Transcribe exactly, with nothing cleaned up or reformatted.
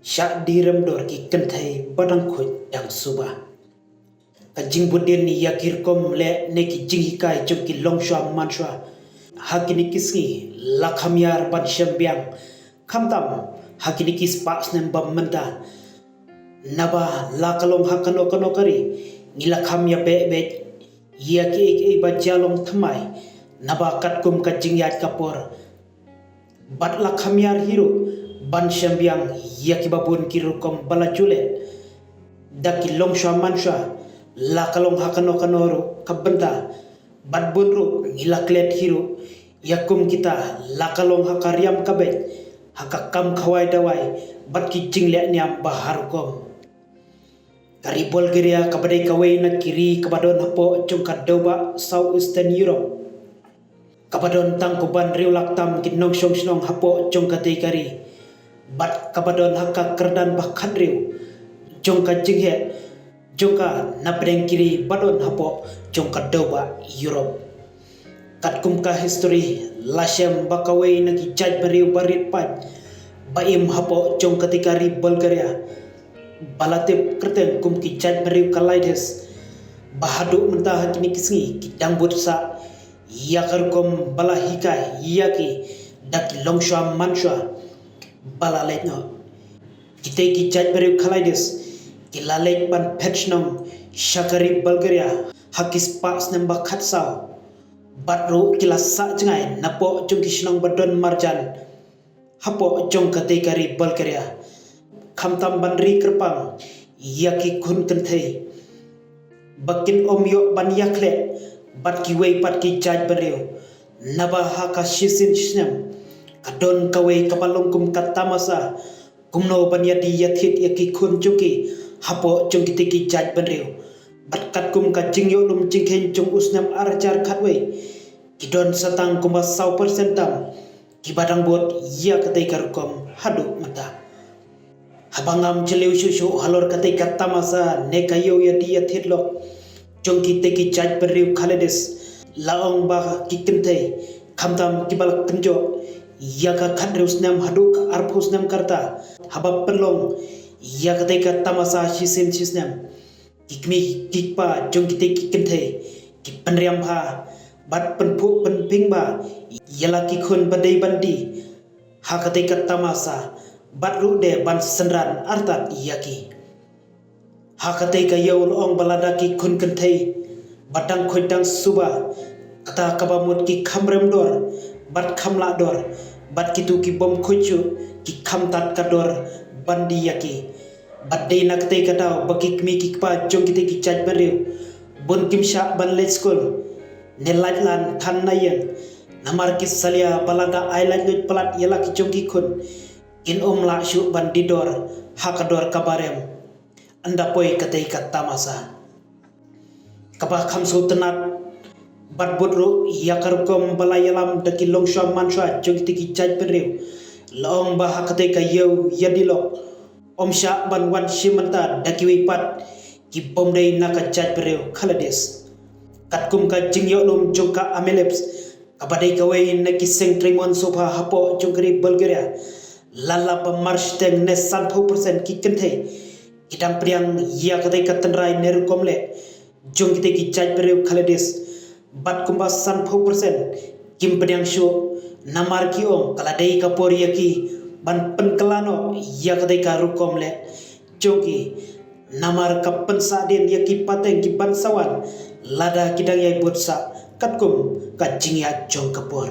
Shah dih rem dor ki kynthei ba dang khuid dang suba. Ka jingbud dien ïa ki rukom leh ne ki jinghikai jong ki longshuwa manshuwa ha kine ki sngi la kham ïar ban shem biang, khamtam ha kine ki spah snem ba mynta. Naba la ka long ha kano kano ka ri, ngi la kham ïa beh beh ïa kiei kiei ba jia long thymmai, naba katkum ka jingïaid ka por. Bad la kham ïar hi ruh ban shem biang ïa kiba bun ki rukom ba la ju leh da ki longshuwa manshuwa, la ka long ha kano kano ruh ka bynta. Bad bun ruh ngi la klet hi ruh ïa kum kita, la ka long ha ka riam ka beit, ha ka kam khawai dawai, bad ki jingleh niam ba har rukom. Ka ri Bulgaria kaba dei kawei na ki ri kaba don hapoh jong ka dewbah South Eastern Europe, kaba don tang kumba hynriew lak tam ki nongshong shnong hapoh jong katei ka ri, bad kaba don ha ka kyrdan ba khathynriew jong ka jingheh jong ka na pdeng ki ri ba don hapoh jong ka dewbah Europe. Katkum ka history, la shem ba kawei na ki jaitbynriew ba rit paid ba im hapoh jong katei ka ri Bulgaria, ba la tip kyrteng kum ki jaitbynriew Kalaides, ba haduh mynta ha kine ki sngi ki dang bud sah ïa ka rukom ba la hikai ïa ki da ki longshuwa manshuwa ba la leit noh. Kitei ki jaitbynriew Kalaides ki la leit ban phet shnong sha ka ri Bulgaria ha ki spah snem ba khatsaw. Bad ruh ki la sah jngai napoh jong ki shnong ba don marjan hapoh jong katei ka ri Bulgaria, khamtam ban ri kyrpang ïa ki khun kynthei ba kin ym ïoh ban ïakhleh bad kiwei pat ki jaitbynriew. Naba ha ka shisien snem ka don kawei kaba long kum ka tamasa kumno ban ïadie ïathied ïa ki khun jong ki hapoh jong kitei ki jaitbynriew. Bad katkum ka jingïohlum jingkheiñ jong u snem ar hajar khatwei, ki don sa tang kumba saw percent tam kiba dang bud ïa katei ka rukom haduh mynta. Haba ngam jylliew shuh shuh halor katei ka tamasa ne ka ïew ïadie ïathied lok jong kitei ki jaitbynriew Kalaides, la ong ba ki kynthei, khamtam kiba la kynjoh ïa ka khathynriew snem haduh ka arphew snem ka rta, haba pynlong ïa katei ka tamasa shisien shisnem, ki kmie ki kpa jong kitei ki kynthei ki pynriam bha bad pynphuh pynphieng bha ïa la ki khun ba dei ban die ha katei ka tamasa, bad ruh de ban synran artat ïa ki. Ha katei ka ïew la ong ba lada ki khun kynthei ba dang khuid dang suba, kata kaba mut ki kham rem dor bad kham lah dor, bad kito ki bym khuid shuh ki kham tad ka dor ban die ïa ki. Bad dei na katei ka daw ba ki kmie ki kpa jong kitei ki jaitbynriew bun kim shah ban leit skul ne lait lan than na ïing, namar ki salia ba lada ai laitluid palat ïa la ki jong ki khun, kin ym lah shuh ban die dor ha ka dor kaba rem ynda poi katei ka tamasa. Kaba kham sngewtynnat bad bud ruh ïa ka rukom ba la ïalam da ki longshuwa manshuwa jong kitei ki jaitbynriew, la ong ba ha katei ka ïew ïadie lok ym shah ban wan shim bynta da kiwei pat ki bym dei na ka jaitbynriew Kalaides. Katkum ka jingïohlum jong ka Amelips, kaba dei kawei na ki seng treimon sopha hapoh jong ka ri Bulgaria, la lap ba marshiteng ne sanphew percent ki kynthei ki dang pdiang ïa katei ka tynrai ne rukom leh jong kitei ki jaitbynriew Kalaides, bad kumba sanphew percent kim pdiang shuh, namar ki ong ka la dei ka por ïa ki ban pynkylla noh ïa katei ka rukom leh jong ki, namar ka pynsah dien ïa ki pateng ki ban sa wan lada ki dang ïai bud sah katkum ka jingïaid jong ka por.